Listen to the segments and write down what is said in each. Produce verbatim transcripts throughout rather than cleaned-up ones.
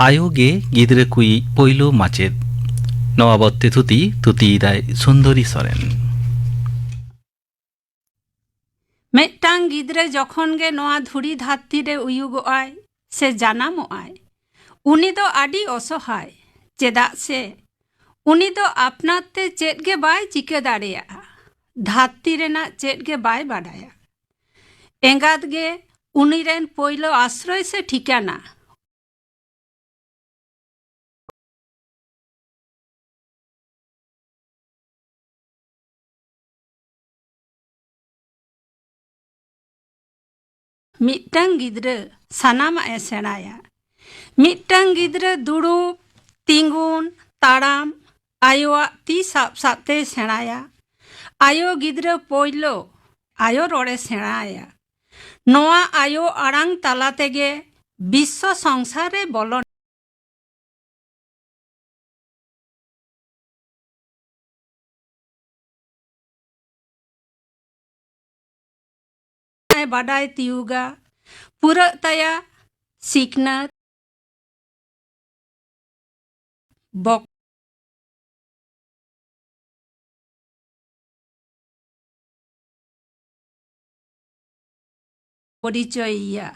ᱟᱭᱳ ᱜᱮ ᱜᱤᱫᱽᱨᱟᱹ ᱠᱚᱭᱤᱡ ᱯᱳᱭᱞᱳ ᱢᱟᱪᱮᱫ᱾ ᱱᱚᱣᱟ ᱵᱟᱵᱚᱫ ᱛᱮ ᱛᱷᱩᱛᱤ, ᱛᱷᱩᱛᱤᱭᱮᱫᱟᱭ ᱥᱩᱱᱫᱚᱨᱤ ᱥᱚᱨᱮᱱ᱾ ᱢᱤᱫᱴᱟᱝ ᱜᱤᱫᱽᱨᱟᱹ ᱡᱚᱠᱷᱚᱱ ᱜᱮ ᱱᱚᱣᱟ ᱫᱷᱩᱲᱤ ᱫᱷᱟᱹᱨᱛᱤ ᱨᱮ ᱩᱭᱩᱜᱚᱜᱼᱟᱭ ᱥᱮ ᱡᱟᱱᱟᱢᱚᱜᱼᱟᱭ, ᱩᱱᱤ ᱫᱚ ᱟᱹᱰᱤ ᱚᱥᱚᱦᱟᱭ, ᱪᱮᱫᱟᱜ ᱥᱮ ᱩᱱᱤ ᱫᱚ ᱟᱯᱱᱟᱨ ᱛᱮ ᱪᱮᱫ ᱜᱮ ᱵᱟᱭ ᱪᱤᱠᱟᱹ ᱫᱟᱲᱮᱭᱟᱜᱼᱟ, ᱫᱷᱟᱹᱨᱛᱤ ᱨᱮᱱᱟᱜ ᱪᱮᱫ ᱜᱮ ᱵᱟᱭ ᱵᱟᱰᱟᱭᱟ᱾ ᱮᱸᱜᱟᱛ ᱜᱮ ᱩᱱᱤ ᱨᱮᱱ ᱯᱳᱭᱞᱳ ᱟᱥᱨᱚᱭ ᱥᱮ ᱴᱷᱤᱠᱟᱹᱱᱟ᱾ ᱢᱤᱫᱴᱟᱝ ᱜᱤᱫᱽᱨᱟᱹ ᱥᱟᱱᱟᱢᱟᱜ ᱮ ᱥᱮᱬᱟᱭᱟ᱾ ᱢᱤᱫᱴᱟᱝ ᱜᱤᱫᱽᱨᱟᱹ ᱫᱩᱲᱩᱵ, ᱛᱤᱸᱜᱩᱱ, ᱛᱟᱲᱟᱢ, ᱟᱭᱳᱣᱟᱜ ᱛᱤ ᱥᱟᱵ ᱥᱟᱵ ᱛᱮᱭ ᱥᱮᱬᱟᱭᱟ᱾ ᱟᱭᱳ ᱜᱤᱫᱽᱨᱟᱹ ᱯᱳᱭᱞᱳ ᱟᱭᱳ ᱨᱚᱲᱮ ᱥᱮᱬᱟ ᱟᱭᱟ᱾ ᱱᱚᱣᱟ ᱟᱭᱳ ᱟᱲᱟᱝ ᱛᱟᱞᱟ ᱛᱮᱜᱮ ᱵᱤᱥᱥᱚ ᱥᱚᱝᱥᱟᱨ ᱨᱮ ᱵᱚᱞᱚᱱ᱾ ᱵᱟᱰᱟᱭ ᱛᱤᱭᱩᱜᱟ, ᱯᱩᱨᱟᱹᱜ ᱛᱟᱭᱟ ᱥᱤᱠᱷᱱᱟᱹᱛ᱾ ᱵᱚᱠ- ᱯᱚᱨᱤᱪᱚᱭᱮᱭᱟ᱾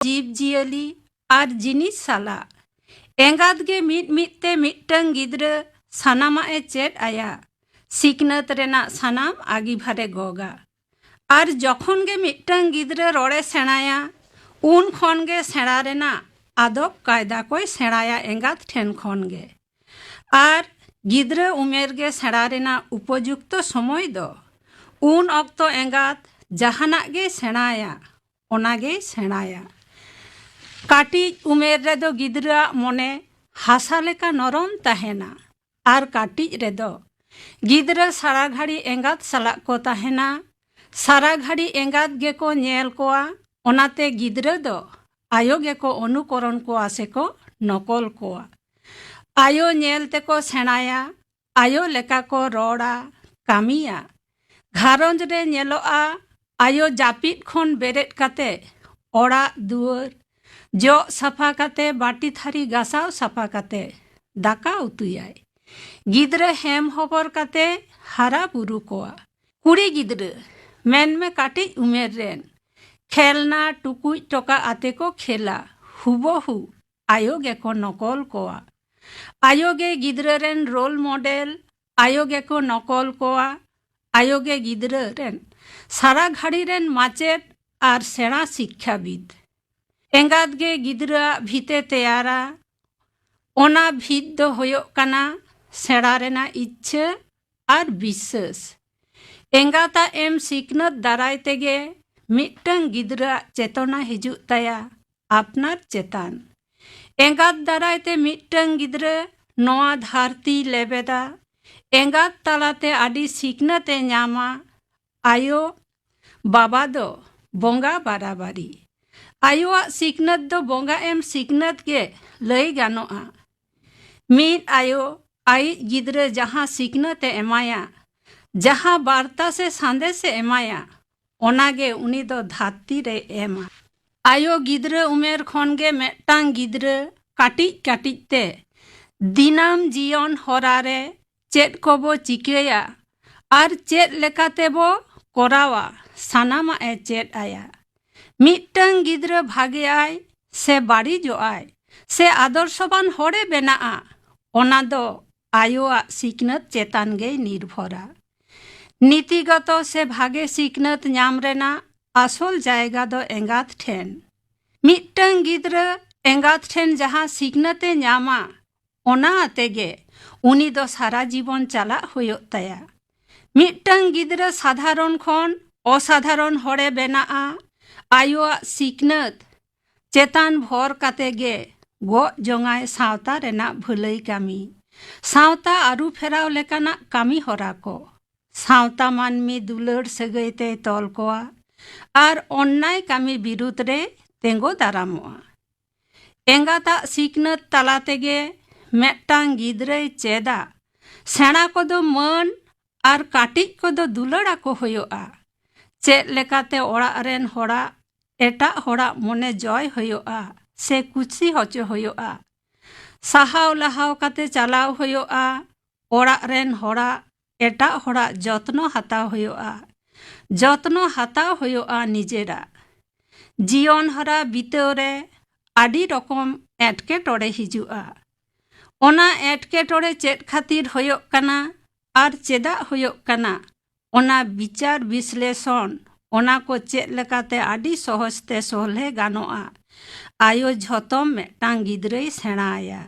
ᱡᱤᱵᱽ ᱡᱤᱭᱟᱹᱞᱤ ᱟᱨ ᱡᱤᱱᱤᱥ ᱥᱟᱞᱟᱜ᱾ ᱮᱸᱜᱟᱛ ᱜᱮ ᱢᱤᱫ ᱢᱤᱫ ᱛᱮ ᱢᱤᱫᱴᱟᱝ ᱜᱤᱫᱽᱨᱟᱹ ᱥᱟᱱᱟᱢᱟᱜ ᱮ ᱪᱮᱫ ᱟᱭᱟ, ᱥᱤᱠᱷᱱᱟᱹᱛ ᱨᱮᱱᱟᱜ ᱥᱟᱱᱟᱢ ᱟᱹᱜᱤᱵᱷᱟᱨᱮ ᱜᱚᱜᱟ᱾ ᱟᱨ ᱡᱚᱠᱷᱚᱱ ᱜᱮ ᱢᱤᱫᱴᱟᱝ ᱜᱤᱫᱽᱨᱟᱹ ᱨᱚᱲᱮ ᱥᱮᱬᱟᱭᱟ, ᱩᱱ ᱠᱷᱚᱱ ᱜᱮ ᱥᱮᱬᱟ ᱨᱮᱱᱟᱜ ᱟᱫᱚᱵ ᱠᱟᱭᱫᱟ ᱠᱚᱭ ᱥᱮᱬᱟᱭᱟ ᱮᱸᱜᱟᱛ ᱴᱷᱮᱱ ᱠᱷᱚᱱ ᱜᱮ᱾ ᱟᱨ ᱜᱤᱫᱽᱨᱟᱹ ᱩᱢᱮᱨ ᱜᱮ ᱥᱮᱬᱟ ᱨᱮᱱᱟᱜ ᱩᱯᱚᱡᱩᱠᱛᱚ ᱥᱚᱢᱚᱭ ᱫᱚ᱾ ᱩᱱ ᱚᱠᱛᱚ ᱮᱸᱜᱟᱛ ᱡᱟᱦᱟᱱᱟᱜ ᱜᱮᱭ ᱥᱮᱬᱟᱭᱟ, ᱚᱱᱟ ᱜᱮᱭ ᱥᱮᱬᱟᱭᱟ᱾ ᱠᱟᱹᱴᱤᱡ ᱩᱢᱮᱨ ᱨᱮᱫᱚ ᱜᱤᱫᱽᱨᱟᱹᱣᱟᱜ ᱢᱚᱱᱮ ᱦᱟᱥᱟ ᱞᱮᱠᱟ ᱱᱚᱨᱚᱢ ᱛᱟᱦᱮᱱᱟ᱾ ᱟᱨ ᱠᱟᱹᱴᱤᱡ ᱨᱮᱫᱚ ᱜᱤᱫᱽᱨᱟᱹ ᱥᱟᱨᱟ ᱜᱷᱟᱹᱲᱤ ᱮᱸᱜᱟᱛ ᱥᱟᱞᱟᱜ ᱠᱚ ᱛᱟᱦᱮᱱᱟ᱾ ᱥᱟᱨᱟ ᱜᱷᱟᱹᱲᱤ ᱮᱸᱜᱟᱛ ᱜᱮᱠᱚ ᱧᱮᱞ ᱠᱚᱣᱟ, ᱚᱱᱟᱛᱮ ᱜᱤᱫᱽᱨᱟᱹ ᱫᱚ ᱟᱭᱳ ᱜᱮᱠᱚ ᱚᱱᱩᱠᱚᱨᱚᱱ ᱠᱚᱣᱟ ᱥᱮᱠᱚ ᱱᱚᱠᱚᱞ ᱠᱚᱣᱟ᱾ ᱟᱭᱳ ᱧᱮᱞ ᱛᱮᱠᱚ ᱥᱮᱬᱟᱭᱟ, ᱟᱭᱳ ᱞᱮᱠᱟ ᱠᱚ ᱨᱚᱲᱟ, ᱠᱟᱹᱢᱤᱭᱟ᱾ ᱜᱷᱟᱨᱚᱸᱡᱽ ᱨᱮ ᱧᱮᱞᱚᱜᱼᱟ, ᱟᱭᱳ ᱡᱟᱹᱯᱤᱫ ᱠᱷᱚᱱ ᱵᱮᱨᱮᱫ ᱠᱟᱛᱮ ᱚᱲᱟᱜ ᱫᱩᱣᱟᱹᱨ, ᱡᱚᱜ ᱥᱟᱯᱷᱟ ᱠᱟᱛᱮ, ᱵᱟᱹᱴᱤ ᱛᱷᱟᱹᱨᱤ ᱜᱟᱥᱟᱣ ᱥᱟᱯᱷᱟ ᱠᱟᱛᱮ ᱫᱟᱠᱟ ᱩᱛᱩᱭᱟᱭ᱾ ᱜᱤᱫᱽᱨᱟᱹ ᱦᱮᱢ ᱦᱚᱵᱚᱨ ᱠᱟᱛᱮ ᱦᱟᱨᱟ ᱵᱩᱨᱩ ᱠᱚᱣᱟ᱾ ᱠᱩᱲᱤ ᱜᱤᱫᱽᱨᱟᱹ, ᱢᱮᱱᱢᱮ ᱠᱟᱹᱴᱤᱡ ᱩᱢᱮᱨ ᱨᱮᱱ, ᱠᱷᱮᱞᱱᱟ ᱴᱩᱠᱩᱡ ᱴᱚᱠᱟ ᱟᱛᱮ ᱠᱚ ᱠᱷᱮᱞᱟ, ᱦᱩᱵᱚᱦᱩ ᱟᱭᱳ ᱜᱮᱠᱚ ᱱᱚᱠᱚᱞ ᱠᱚᱣᱟ᱾ ᱟᱭᱳ ᱜᱮ ᱜᱤᱫᱽᱨᱟᱹ ᱨᱮᱱ ᱨᱳᱞ ᱢᱚᱰᱮᱞ, ᱟᱭᱳ ᱜᱮᱠᱚ ᱱᱚᱠᱚᱞ ᱠᱚᱣᱟ᱾ ᱟᱭᱳ ᱜᱮ ᱜᱤᱫᱽᱨᱟᱹ ᱨᱮᱱ ᱥᱟᱨᱟ ᱜᱷᱟᱹᱲᱤ ᱨᱮᱱ ᱢᱟᱪᱮᱫ ᱟᱨ ᱥᱮᱬᱟ ᱥᱤᱠᱠᱷᱟᱵᱤᱫ᱾ ᱮᱸᱜᱟᱛ ᱜᱮ ᱜᱤᱫᱽᱨᱟᱹᱣᱟᱜ ᱵᱷᱤᱛᱮ ᱛᱮᱭᱟᱨᱟ᱾ ᱚᱱᱟ ᱵᱷᱤᱛ ᱫᱚ ᱦᱩᱭᱩᱜ ᱠᱟᱱᱟ ᱥᱮᱬᱟ ᱨᱮᱱᱟᱜ ᱤᱪᱪᱷᱟᱹ ᱟᱨ ᱵᱤᱥᱥᱟᱹᱥ᱾ ᱮᱸᱜᱟᱛᱟᱜ ᱮᱢ ᱥᱤᱠᱷᱱᱟᱹᱛ ᱫᱟᱨᱟᱭ ᱛᱮᱜᱮ ᱢᱤᱫᱴᱟᱝ ᱜᱤᱫᱽᱨᱟᱹᱣᱟᱜ ᱪᱮᱛᱚᱱᱟ ᱦᱤᱡᱩᱜ ᱛᱟᱭᱟ ᱟᱯᱱᱟᱨ ᱪᱮᱛᱟᱱ᱾ ᱮᱸᱜᱟᱛ ᱫᱟᱨᱟᱭ ᱛᱮ ᱢᱤᱫᱴᱟᱝ ᱜᱤᱫᱽᱨᱟᱹ ᱱᱚᱣᱟ ᱫᱷᱟᱹᱨᱛᱤᱭ ᱞᱮᱵᱮᱫᱟ᱾ ᱮᱸᱜᱟᱛ ᱛᱟᱞᱟᱛᱮ ᱟᱹᱰᱤ ᱥᱤᱠᱷᱱᱟᱹᱛ ᱮ ᱧᱟᱢᱟ᱾ ᱟᱭᱳ ᱵᱟᱵᱟ ᱫᱚ ᱵᱚᱸᱜᱟ ᱵᱟᱨᱟᱵᱟᱨᱤ᱾ ᱟᱭᱳᱣᱟᱜ ᱥᱤᱠᱷᱱᱟᱹᱛ ᱫᱚ ᱵᱚᱸᱜᱟ ᱮᱢ ᱥᱤᱠᱷᱱᱟᱹᱛ ᱜᱮ ᱞᱟᱹᱭ ᱜᱟᱱᱚᱜᱼᱟ᱾ ᱢᱤᱫ ᱟᱭᱳ ᱟᱭᱤᱡ ᱜᱤᱫᱽᱨᱟᱹ ᱡᱟᱦᱟᱸ ᱥᱤᱠᱷᱱᱟᱹᱛ ᱮ ᱮᱢᱟᱭᱟ, ᱡᱟᱦᱟᱸ ᱵᱟᱨᱛᱟ ᱥᱮ ᱥᱟᱸᱫᱮᱥ ᱮ ᱮᱢᱟᱭᱟ, ᱚᱱᱟᱜᱮ ᱩᱱᱤ ᱫᱚ ᱫᱷᱟᱹᱨᱛᱤ ᱨᱮᱭ ᱮᱢᱟ᱾ ᱟᱭᱳ ᱜᱤᱫᱽᱨᱟᱹ ᱩᱢᱮᱨ ᱠᱷᱚᱱ ᱜᱮ ᱢᱤᱫᱴᱟᱝ ᱜᱤᱫᱽᱨᱟᱹ ᱠᱟᱹᱴᱤᱡ ᱠᱟᱹᱴᱤᱡ ᱛᱮ ᱫᱤᱱᱟᱹᱢ ᱡᱤᱭᱚᱱ ᱦᱚᱨᱟ ᱨᱮ ᱪᱮᱫ ᱠᱚᱵᱚ ᱪᱤᱠᱟᱹᱭᱟ ᱟᱨ ᱪᱮᱫ ᱞᱮᱠᱟᱛᱮᱵᱚ ᱠᱚᱨᱟᱣᱟ, ᱥᱟᱱᱟᱢᱟᱜ ᱮ ᱪᱮᱫ ᱟᱭᱟ᱾ ᱢᱤᱫᱴᱟᱝ ᱜᱤᱫᱽᱨᱟᱹ ᱵᱷᱟᱜᱮᱜᱼᱟᱭ ᱥᱮ ᱵᱟᱹᱲᱤᱡᱚᱜᱼᱟᱭ ᱥᱮ ᱟᱫᱚᱨᱥᱚᱵᱟᱱ ᱦᱚᱲᱮ ᱵᱮᱱᱟᱜᱼᱟ, ᱚᱱᱟ ᱫᱚ ᱟᱭᱳᱣᱟᱜ ᱥᱤᱠᱷᱱᱟᱹᱛ ᱪᱮᱛᱟᱱ ᱜᱮᱭ ᱱᱤᱨᱵᱷᱚᱨᱟ᱾ ᱱᱤᱛᱤᱜᱚᱛᱚ ᱥᱮ ᱵᱷᱟᱜᱮ ᱥᱤᱠᱷᱱᱟᱹᱛ ᱧᱟᱢ ᱨᱮᱱᱟᱜ ᱟᱥᱚᱞ ᱡᱟᱭᱜᱟ ᱫᱚ ᱮᱸᱜᱟᱛ ᱴᱷᱮᱱ᱾ ᱢᱤᱫᱴᱟᱝ ᱜᱤᱫᱽᱨᱟᱹ ᱮᱸᱜᱟᱛ ᱴᱷᱮᱱ ᱡᱟᱦᱟᱸ ᱥᱤᱠᱷᱱᱟᱹᱛ ᱮ ᱧᱟᱢᱟ, ᱚᱱᱟ ᱟᱛᱮ ᱜᱮ ᱩᱱᱤ ᱫᱚ ᱥᱟᱨᱟ ᱡᱤᱵᱚᱱ ᱪᱟᱞᱟᱜ ᱦᱩᱭᱩᱜ ᱛᱟᱭᱟ᱾ ᱢᱤᱫᱴᱟᱝ ᱜᱤᱫᱽᱨᱟᱹ ᱥᱟᱫᱷᱟᱨᱚᱱ ᱠᱷᱚᱱ ᱚᱥᱟᱫᱷᱟᱨᱚᱱ ᱦᱚᱲᱮ ᱵᱮᱱᱟᱜᱼᱟ᱾ ᱟᱭᱳᱣᱟᱜ ᱥᱤᱠᱷᱱᱟᱹᱛ ᱪᱮᱛᱟᱱ ᱵᱷᱚᱨ ᱠᱟᱛᱮ ᱜᱮ ᱜᱚᱜ ᱡᱚᱝᱟᱭ ᱥᱟᱶᱛᱟ ᱨᱮᱱᱟᱜ ᱵᱷᱟᱹᱞᱟᱹᱭ ᱠᱟᱹᱢᱤ, ᱥᱟᱶᱛᱟ ᱟᱹᱨᱩ ᱯᱷᱮᱨᱟᱣ ᱞᱮᱠᱟᱱᱟᱜ ᱠᱟᱹᱢᱤ ᱦᱚᱨᱟ ᱠᱚ᱾ ᱥᱟᱶᱛᱟ ᱢᱟᱹᱱᱢᱤ ᱫᱩᱞᱟᱹᱲ ᱥᱟᱹᱜᱟᱹᱭ ᱛᱮᱭ ᱛᱚᱞ ᱠᱚᱣᱟ ᱟᱨ ᱚᱱᱱᱟᱭ ᱠᱟᱹᱢᱤ ᱵᱤᱨᱩᱫᱽ ᱨᱮ ᱛᱮᱸᱜᱚ ᱫᱟᱨᱟᱢᱚᱜᱼᱟ᱾ ᱮᱸᱜᱟᱛᱟᱜ ᱥᱤᱠᱷᱱᱟᱹᱛ ᱛᱟᱞᱟ ᱛᱮᱜᱮ ᱢᱤᱫᱴᱟᱝ ᱜᱤᱫᱽᱨᱟᱹᱭ ᱪᱮᱫᱟ᱾ ᱥᱮᱬᱟ ᱠᱚᱫᱚ ᱢᱟᱹᱱ ᱟᱨ ᱠᱟᱹᱴᱤᱡ ᱠᱚᱫᱚ ᱫᱩᱞᱟᱹᱲ ᱟᱠᱚ ᱦᱩᱭᱩᱜᱼᱟ᱾ ᱪᱮᱫ ᱞᱮᱠᱟᱛᱮ ᱚᱲᱟᱜ ᱨᱮᱱ ᱦᱚᱲᱟᱜ ᱮᱴᱟᱜ ᱦᱚᱲᱟᱜ ᱢᱚᱱᱮ ᱡᱚᱭ ᱦᱩᱭᱩᱜᱼᱟ ᱥᱮ ᱠᱩᱥᱤ ᱦᱚᱪᱚ ᱦᱩᱭᱩᱜᱼᱟ᱾ ᱥᱟᱦᱟᱣ ᱞᱟᱦᱟᱣ ᱠᱟᱛᱮ ᱪᱟᱞᱟᱣ ᱦᱩᱭᱩᱜᱼᱟ᱾ ᱚᱲᱟᱜ ᱨᱮᱱ ᱦᱚᱲᱟᱜ, ᱮᱴᱟᱜ ᱦᱚᱲᱟᱜ ᱡᱚᱛᱱᱚ ᱦᱟᱛᱟᱣ ᱦᱩᱭᱩᱜᱼᱟ᱾ ᱡᱚᱛᱱᱚ ᱦᱟᱛᱟᱣ ᱦᱩᱭᱩᱜᱼᱟ ᱱᱤᱡᱮᱨᱟᱜ᱾ ᱡᱤᱭᱚᱱ ᱦᱚᱨᱟ ᱵᱤᱛᱟᱹᱣ ᱨᱮ ᱟᱹᱰᱤ ᱨᱚᱠᱚᱢ ᱮᱴᱠᱮᱴᱚᱬᱮ ᱦᱤᱡᱩᱜᱼᱟ᱾ ᱚᱱᱟ ᱮᱴᱠᱮᱴᱚᱬᱮ ᱪᱮᱫ ᱠᱷᱟᱹᱛᱤᱨ ᱦᱩᱭᱩᱜ ᱠᱟᱱᱟ ᱟᱨ ᱪᱮᱫᱟᱜ ᱦᱩᱭᱩᱜ ᱠᱟᱱᱟ, ᱚᱱᱟ ᱵᱤᱪᱟᱨ ᱵᱤᱥᱞᱮᱥᱚᱱ, ᱚᱱᱟ ᱠᱚ ᱪᱮᱫ ᱞᱮᱠᱟᱛᱮ ᱟᱹᱰᱤ ᱥᱚᱦᱚᱡ ᱛᱮ ᱥᱚᱞᱦᱮ ᱜᱟᱱᱚᱜᱼᱟ, ᱟᱭᱳ ᱡᱷᱚᱛᱚᱢ ᱢᱤᱫᱴᱟᱝ ᱜᱤᱫᱽᱨᱟᱹᱭ ᱥᱮᱬᱟ ᱟᱭᱟ᱾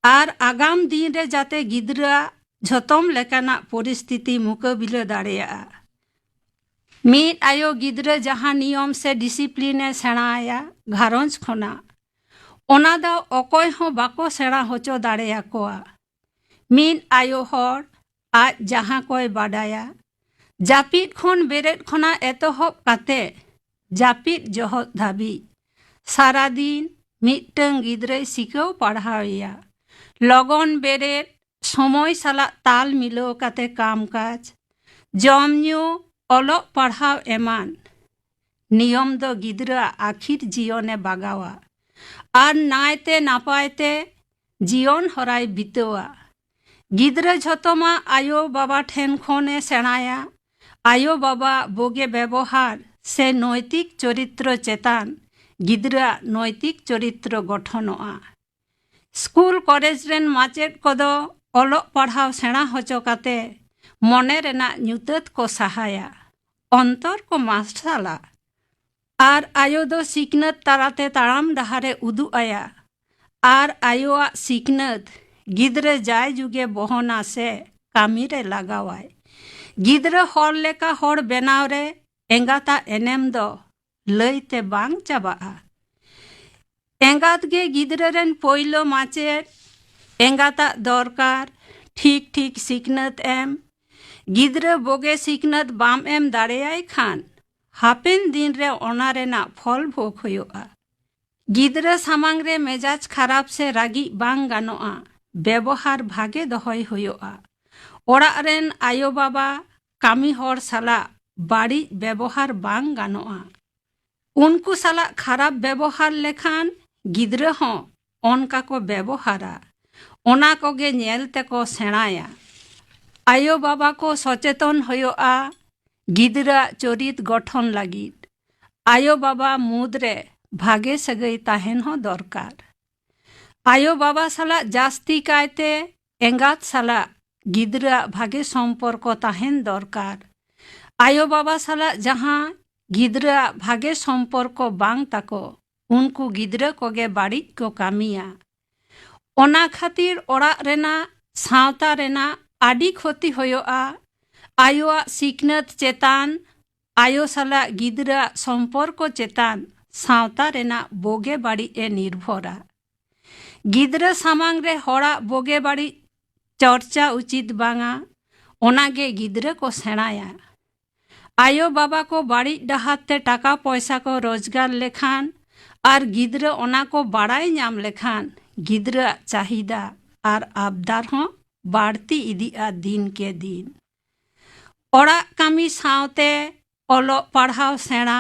ᱟᱨ ᱟᱜᱟᱢ ᱫᱤᱱ ᱨᱮ ᱡᱟᱛᱮ ᱜᱤᱫᱽᱨᱟᱹᱣᱟᱜ ᱡᱷᱚᱛᱚᱢ ᱞᱮᱠᱟᱱᱟᱜ ᱯᱚᱨᱤᱥᱛᱷᱤᱛᱤ ᱢᱩᱠᱟᱹᱵᱤᱞᱟᱹ ᱫᱟᱲᱮᱭᱟᱜᱼᱟ᱾ ᱢᱤᱫ ᱟᱭᱳ ᱜᱤᱫᱽᱨᱟᱹ ᱡᱟᱦᱟᱸ ᱱᱤᱭᱚᱢ ᱥᱮ ᱰᱤᱥᱤᱯᱞᱤᱱ ᱮ ᱥᱮᱬᱟ ᱟᱭᱟ ᱜᱷᱟᱨᱚᱸᱡᱽ ᱠᱷᱚᱱᱟᱜ, ᱚᱱᱟ ᱫᱚ ᱚᱠᱚᱭ ᱦᱚᱸ ᱵᱟᱠᱚ ᱥᱮᱬᱟ ᱦᱚᱪᱚ ᱫᱟᱲᱮᱭᱟᱠᱚᱣᱟ᱾ ᱢᱤᱫ ᱟᱭᱳ ᱦᱚᱲ ᱟᱡ ᱡᱟᱦᱟᱸ ᱠᱚᱭ ᱵᱟᱰᱟᱭᱟ, ᱡᱟᱹᱯᱤᱫ ᱠᱷᱚᱱ ᱵᱮᱨᱮᱫ ᱠᱷᱚᱱᱟᱜ ᱮᱛᱚᱦᱚᱵ ᱠᱟᱛᱮ ᱡᱟᱹᱯᱤᱫ ᱡᱚᱦᱚᱜ ᱫᱷᱟᱹᱵᱤᱡ, ᱥᱟᱨᱟᱫᱤᱱ ᱢᱤᱫᱴᱟᱹᱝ ᱜᱤᱫᱽᱨᱟᱹᱭ ᱥᱤᱠᱷᱟᱹᱣ ᱯᱟᱲᱦᱟᱣᱮᱭᱟ᱾ ᱞᱚᱜᱚᱱ ᱵᱮᱨᱮᱫ, ᱥᱚᱢᱚᱭ ᱥᱟᱞᱟᱜ ᱛᱟᱞ ᱢᱤᱞᱟᱹᱣ ᱠᱟᱛᱮ ᱠᱟᱢ ᱠᱟᱡᱽ, ᱡᱚᱢ ᱧᱩ, ᱚᱞᱚᱜ ᱯᱟᱲᱦᱟᱣ ᱮᱢᱟᱱ᱾ ᱱᱤᱭᱚᱢ ᱫᱚ ᱜᱤᱫᱽᱨᱟᱹᱣᱟᱜ ᱟᱹᱠᱷᱤᱨ ᱡᱤᱭᱚᱱᱮ ᱵᱟᱜᱟᱣᱟ ᱟᱨ ᱱᱟᱭᱛᱮ ᱱᱟᱯᱟᱭ ᱛᱮ ᱡᱤᱭᱚᱱ ᱦᱚᱨᱟᱭ ᱵᱤᱛᱟᱹᱣᱟ᱾ ᱜᱤᱫᱽᱨᱟᱹ ᱡᱷᱚᱛᱚᱢᱟᱜ ᱟᱭᱳ ᱵᱟᱵᱟ ᱴᱷᱮᱱ ᱠᱷᱚᱱᱮ ᱥᱮᱬᱟᱭᱟ᱾ ᱟᱭᱳ ᱵᱟᱵᱟ ᱵᱩᱜᱤ ᱵᱮᱵᱚᱦᱟᱨ ᱥᱮ ᱱᱚᱭᱛᱤᱠ ᱪᱚᱨᱤᱛᱨᱚ ᱪᱮᱛᱟᱱ ᱜᱤᱫᱽᱨᱟᱹᱣᱟᱜ ᱱᱚᱭᱛᱤᱠ ᱪᱚᱨᱤᱛᱨᱚ ᱜᱚᱴᱷᱚᱱᱚᱜᱼᱟ᱾ ᱥᱠᱩᱞ ᱠᱚᱞᱮᱡᱽ ᱨᱮᱱ ᱢᱟᱪᱮᱫ ᱠᱚᱫᱚ ᱚᱞᱚᱜ ᱯᱟᱲᱦᱟᱣ ᱥᱮᱬᱟ ᱦᱚᱪᱚ ᱠᱟᱛᱮ ᱢᱚᱱᱮ ᱨᱮᱱᱟᱜ ᱧᱩᱛᱟᱹᱛ ᱠᱚ ᱥᱟᱦᱟᱭᱟ, ᱚᱱᱛᱚᱨ ᱠᱚ ᱢᱟᱨᱥᱟᱞᱟ᱾ ᱟᱨ ᱟᱭᱳ ᱫᱚ ᱥᱤᱠᱷᱱᱟᱹᱛ ᱛᱟᱞᱟᱛᱮ ᱛᱟᱲᱟᱢ ᱰᱟᱦᱟᱨᱮ ᱩᱫᱩᱜ ᱟᱭᱟ᱾ ᱟᱨ ᱟᱭᱳᱣᱟᱜ ᱥᱤᱠᱷᱱᱟᱹᱛ ᱜᱤᱫᱽᱨᱟᱹ ᱡᱟᱭ ᱡᱩᱜᱮ ᱵᱚᱦᱚᱱᱟ ᱥᱮ ᱠᱟᱹᱢᱤ ᱨᱮ ᱞᱟᱜᱟᱣᱟᱭ᱾ ᱜᱤᱫᱽᱨᱟᱹ ᱦᱚᱲ ᱞᱮᱠᱟ ᱦᱚᱲ ᱵᱮᱱᱟᱣ ᱨᱮ ᱮᱸᱜᱟᱛᱟᱜ ᱮᱱᱮᱢ ᱫᱚ ᱞᱟᱹᱭᱛᱮ ᱵᱟᱝ ᱪᱟᱵᱟᱜᱼᱟ᱾ ᱮᱸᱜᱟᱛ ᱜᱮ ᱜᱤᱫᱽᱨᱟᱹ ᱨᱮᱱ ᱯᱳᱭᱞᱳ ᱢᱟᱪᱮᱫ᱾ ᱮᱸᱜᱟᱛᱟᱜ ᱫᱚᱨᱠᱟᱨ ᱴᱷᱤᱠ ᱴᱷᱤᱠ ᱥᱤᱠᱷᱱᱟᱹᱛ ᱮᱢ᱾ ᱜᱤᱫᱽᱨᱟᱹ ᱵᱳᱜᱮ ᱥᱤᱠᱷᱱᱟᱹᱛ ᱵᱟᱢ ᱮᱢ ᱫᱟᱲᱮᱭᱟᱭ ᱠᱷᱟᱱ ᱦᱟᱯᱮᱱ ᱫᱤᱱ ᱨᱮ ᱚᱱᱟ ᱨᱮᱱᱟᱜ ᱯᱷᱚᱞ ᱵᱷᱳᱜᱽ ᱦᱩᱭᱩᱜᱼᱟ᱾ ᱜᱤᱫᱽᱨᱟᱹ ᱥᱟᱢᱟᱝ ᱨᱮ ᱢᱮᱡᱟᱡᱽ ᱠᱷᱟᱨᱟᱯ ᱥᱮ ᱨᱟᱹᱜᱤᱜ ᱵᱟᱝ ᱜᱟᱱᱚᱜᱼᱟ᱾ ᱵᱮᱵᱚᱦᱟᱨ ᱵᱷᱟᱜᱮ ᱫᱚᱦᱚᱭ ᱦᱩᱭᱩᱜᱼᱟ᱾ ᱚᱲᱟᱜ ᱨᱮᱱ ᱟᱭᱳ ᱵᱟᱵᱟ, ᱠᱟᱹᱢᱤ ᱦᱚᱲ ᱥᱟᱞᱟᱜ ᱵᱟᱹᱲᱤᱡ ᱵᱮᱵᱚᱦᱟᱨ ᱵᱟᱝ ᱜᱟᱱᱚᱜᱼᱟ᱾ ᱩᱱᱠᱩ ᱥᱟᱞᱟᱜ ᱠᱷᱟᱨᱟᱯ ᱵᱮᱵᱚᱦᱟᱨ ᱞᱮᱠᱷᱟᱱ ᱜᱤᱫᱽᱨᱟᱹ ᱦᱚᱸ ᱚᱱᱠᱟ ᱠᱚ ᱵᱮᱵᱚᱦᱟᱨᱟ᱾ ᱚᱱᱟ ᱠᱚᱜᱮ ᱧᱮᱞ ᱛᱮᱠᱚ ᱥᱮᱬᱟᱭᱟ᱾ ᱟᱭᱳ ᱵᱟᱵᱟ ᱠᱚ ᱥᱚᱪᱮᱛᱚᱱ ᱦᱩᱭᱩᱜᱼᱟ ᱜᱤᱫᱽᱨᱟᱹᱣᱟᱜ ᱪᱚᱨᱤᱛ ᱜᱚᱴᱷᱚᱱ ᱞᱟᱹᱜᱤᱫ᱾ ᱟᱭᱳ ᱵᱟᱵᱟ ᱢᱩᱫᱽᱨᱮ ᱵᱷᱟᱜᱮ ᱥᱟᱹᱜᱟᱹᱭ ᱛᱟᱦᱮᱱ ᱦᱚᱸ ᱫᱚᱨᱠᱟᱨ᱾ ᱟᱭᱳ ᱵᱟᱵᱟ ᱥᱟᱞᱟᱜ ᱡᱟᱹᱥᱛᱤ ᱠᱟᱭᱛᱮ ᱮᱸᱜᱟᱛ ᱥᱟᱞᱟᱜ ᱜᱤᱫᱽᱨᱟᱹᱣᱟᱜ ᱵᱷᱟᱜᱮ ᱥᱚᱢᱯᱚᱨᱠᱚ ᱛᱟᱦᱮᱱ ᱫᱚᱨᱠᱟᱨ᱾ ᱟᱭᱳ ᱵᱟᱵᱟ ᱥᱟᱞᱟᱜ ᱡᱟᱦᱟᱸ ᱜᱤᱫᱽᱨᱟᱹᱣᱟᱜ ᱵᱷᱟᱜᱮ ᱥᱚᱢᱯᱚᱨᱠᱚ ᱵᱟᱝ ᱛᱟᱠᱚ, ᱩᱱᱠᱩ ᱜᱤᱫᱽᱨᱟᱹ ᱠᱚᱜᱮ ᱵᱟᱹᱲᱤᱡ ᱠᱚ ᱠᱟᱹᱢᱤᱭᱟ᱾ ᱚᱱᱟ ᱠᱷᱟᱹᱛᱤᱨ ᱚᱲᱟᱜ ᱨᱮᱱᱟᱜ, ᱥᱟᱶᱛᱟ ᱨᱮᱱᱟᱜ ᱟᱹᱰᱤ ᱠᱷᱚᱛᱤ ᱦᱩᱭᱩᱜᱼᱟ᱾ ᱟᱭᱳᱣᱟᱜ ᱥᱤᱠᱷᱱᱟᱹᱛ ᱪᱮᱛᱟᱱ, ᱟᱭᱳ ᱥᱟᱞᱟᱜ ᱜᱤᱫᱽᱨᱟᱹᱣᱟᱜ ᱥᱚᱢᱯᱚᱨᱠᱚ ᱪᱮᱛᱟᱱ ᱥᱟᱶᱛᱟ ᱨᱮᱱᱟᱜ ᱵᱳᱜᱮ ᱵᱟᱹᱲᱤᱡ ᱮ ᱱᱤᱨᱵᱷᱚᱨᱟ᱾ ᱜᱤᱫᱽᱨᱟᱹ ᱥᱟᱢᱟᱝ ᱨᱮ ᱦᱚᱲᱟᱜ ᱵᱳᱜᱮ ᱵᱟᱹᱲᱤᱡ ᱪᱚᱨᱪᱟ ᱩᱪᱤᱛ ᱵᱟᱝᱟ, ᱚᱱᱟᱜᱮ ᱜᱤᱫᱽᱨᱟᱹ ᱠᱚ ᱥᱮᱬᱟᱭᱟ᱾ ᱟᱭᱳ ᱵᱟᱵᱟ ᱠᱚ ᱵᱟᱹᱲᱤᱡ ᱰᱟᱦᱟᱨ ᱛᱮ ᱴᱟᱠᱟ ᱯᱚᱭᱥᱟ ᱠᱚ ᱨᱳᱡᱽᱜᱟᱨ ᱞᱮᱠᱷᱟᱱ ᱟᱨ ᱜᱤᱫᱽᱨᱟᱹ ᱚᱱᱟ ᱠᱚ ᱵᱟᱲᱟᱭ ᱧᱟᱢ ᱞᱮᱠᱷᱟᱱ, ᱜᱤᱫᱽᱨᱟᱹᱣᱟᱜ ᱪᱟᱦᱤᱫᱟ ᱟᱨ ᱟᱵᱫᱟᱨ ᱦᱚᱸ ᱵᱟᱹᱲᱛᱤ ᱤᱫᱤᱜᱼᱟ ᱫᱤᱱ ᱠᱮ ᱫᱤᱱ᱾ ᱚᱲᱟᱜ ᱠᱟᱹᱢᱤ ᱥᱟᱶᱛᱮ ᱚᱞᱚᱜ ᱯᱟᱲᱦᱟᱣ ᱥᱮᱬᱟ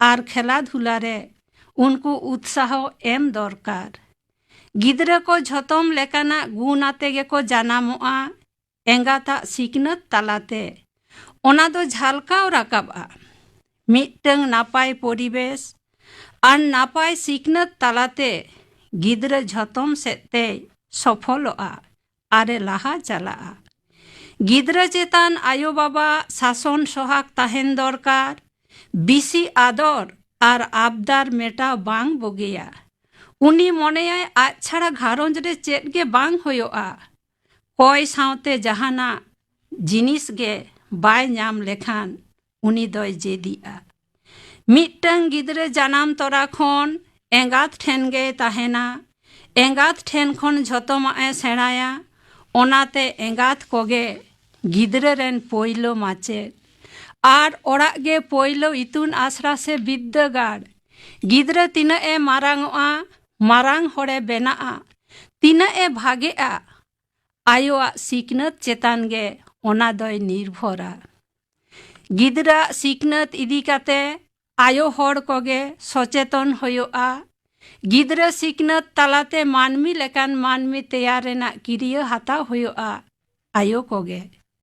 ᱟᱨ ᱠᱷᱮᱞᱟ ᱫᱷᱩᱞᱟ ᱨᱮ ᱩᱱᱠᱩ ᱩᱛᱥᱟᱦᱚ ᱮᱢ ᱫᱚᱨᱠᱟᱨ᱾ ᱜᱤᱫᱽᱨᱟᱹ ᱠᱚ ᱡᱷᱚᱛᱚᱢ ᱞᱮᱠᱟᱱᱟᱜ ᱜᱩᱱ ᱟᱛᱮ ᱜᱮᱠᱚ ᱡᱟᱱᱟᱢᱚᱜᱼᱟ ᱮᱸᱜᱟᱛᱟᱜ ᱥᱤᱠᱷᱱᱟᱹᱛ ᱛᱟᱞᱟᱛᱮ᱾ ᱚᱱᱟ ᱫᱚ ᱡᱷᱟᱞᱠᱟᱣ ᱨᱟᱠᱟᱵᱼᱟ᱾ ᱢᱤᱫᱴᱟᱝ ᱱᱟᱯᱟᱭ ᱯᱚᱨᱤᱵᱮᱥ ᱟᱨ ᱱᱟᱯᱟᱭ ᱥᱤᱠᱷᱱᱟᱹᱛ ᱛᱟᱞᱟᱛᱮ ᱜᱤᱫᱽᱨᱟᱹ ᱡᱷᱚᱛᱚᱢ ᱥᱮᱫ ᱛᱮᱭ ᱥᱚᱯᱷᱚᱞᱚᱜᱼᱟ ᱟᱨᱮ ᱞᱟᱦᱟ ᱪᱟᱞᱟᱜᱼᱟ᱾ ᱜᱤᱫᱽᱨᱟᱹ ᱪᱮᱛᱟᱱ ᱟᱭᱳ ᱵᱟᱵᱟ ᱥᱟᱥᱚᱱ ᱥᱚᱦᱟᱜ ᱛᱟᱦᱮᱱ ᱫᱚᱨᱠᱟᱨ᱾ ᱵᱤᱥᱤ ᱟᱫᱚᱨ ᱟᱨ ᱟᱵᱫᱟᱨ ᱢᱮᱴᱟᱣ ᱵᱟᱝ ᱵᱩᱜᱤᱭᱟ᱾ ᱩᱱᱤ ᱢᱚᱱᱮᱭᱟᱭ ᱟᱡ ᱪᱷᱟᱲᱟ ᱜᱷᱟᱨᱚᱸᱡᱽ ᱨᱮ ᱪᱮᱫ ᱜᱮ ᱵᱟᱝ ᱦᱩᱭᱩᱜᱼᱟ᱾ ᱠᱚᱭ ᱥᱟᱶᱛᱮ ᱡᱟᱦᱟᱱᱟᱜ ᱡᱤᱱᱤᱥ ᱜᱮ ᱵᱟᱭ ᱧᱟᱢ ᱞᱮᱠᱷᱟᱱ ᱩᱱᱤ ᱫᱚᱭ ᱡᱮᱫᱤᱜᱼᱟ᱾ ᱢᱤᱫᱴᱟᱝ ᱜᱤᱫᱽᱨᱟᱹ ᱡᱟᱱᱟᱢ ᱛᱚᱨᱟ ᱠᱷᱚᱱ ᱮᱸᱜᱟᱛ ᱴᱷᱮᱱ ᱜᱮᱭ ᱛᱟᱦᱮᱱᱟ᱾ ᱮᱸᱜᱟᱛ ᱴᱷᱮᱱ ᱠᱷᱚᱱ ᱡᱷᱚᱛᱚᱢᱟᱜ ᱮ ᱥᱮᱬᱟᱭᱟ᱾ ᱚᱱᱟᱛᱮ ᱮᱸᱜᱟᱛ ᱠᱚᱜᱮ ᱜᱤᱫᱽᱨᱟᱹ ᱨᱮᱱ ᱯᱳᱭᱞᱳ ᱢᱟᱪᱮᱫ᱾ ᱟᱨ ᱚᱲᱟᱜ ᱜᱮ ᱯᱳᱭᱞᱳ ᱤᱛᱩᱱ ᱟᱥᱲᱟ ᱥᱮ ᱵᱤᱫᱽᱫᱟᱹᱜᱟᱲ᱾ ᱜᱤᱫᱽᱨᱟᱹ ᱛᱤᱱᱟᱹᱜ ᱮ ᱢᱟᱨᱟᱝ ᱚᱜᱼᱟ, ᱢᱟᱨᱟᱝ ᱦᱚᱲᱮ ᱵᱮᱱᱟᱜᱼᱟ, ᱛᱤᱱᱟᱹᱜ ᱮ ᱵᱷᱟᱜᱮᱜᱼᱟ, ᱟᱭᱳᱣᱟᱜ ᱥᱤᱠᱷᱱᱟᱹᱛ ᱪᱮᱛᱟᱱ ᱜᱮ ᱚᱱᱟ ᱫᱚᱭ ᱱᱤᱨᱵᱷᱚᱨᱟ᱾ ᱜᱤᱫᱽᱨᱟᱹᱣᱟᱜ ᱥᱤᱠᱷᱱᱟᱹᱛ ᱤᱫᱤ ᱠᱟᱛᱮ ᱟᱭᱳ ᱦᱚᱲ ᱠᱚᱜᱮ ᱥᱚᱪᱮᱛᱚᱱ ᱦᱩᱭᱩᱜᱼᱟ᱾ ᱜᱤᱫᱽᱨᱟᱹ ᱥᱤᱠᱷᱱᱟᱹᱛ ᱛᱟᱞᱟᱛᱮ ᱢᱟᱹᱱᱢᱤ ᱞᱮᱠᱟᱱ ᱢᱟᱹᱱᱢᱤ ᱛᱮᱭᱟᱨ ᱨᱮᱱᱟᱜ ᱠᱤᱨᱤᱭᱟᱹ ᱦᱟᱛᱟᱣ ᱦᱩᱭᱩᱜᱼᱟ᱾ ᱟᱭᱳ ᱠᱚᱜᱮ᱾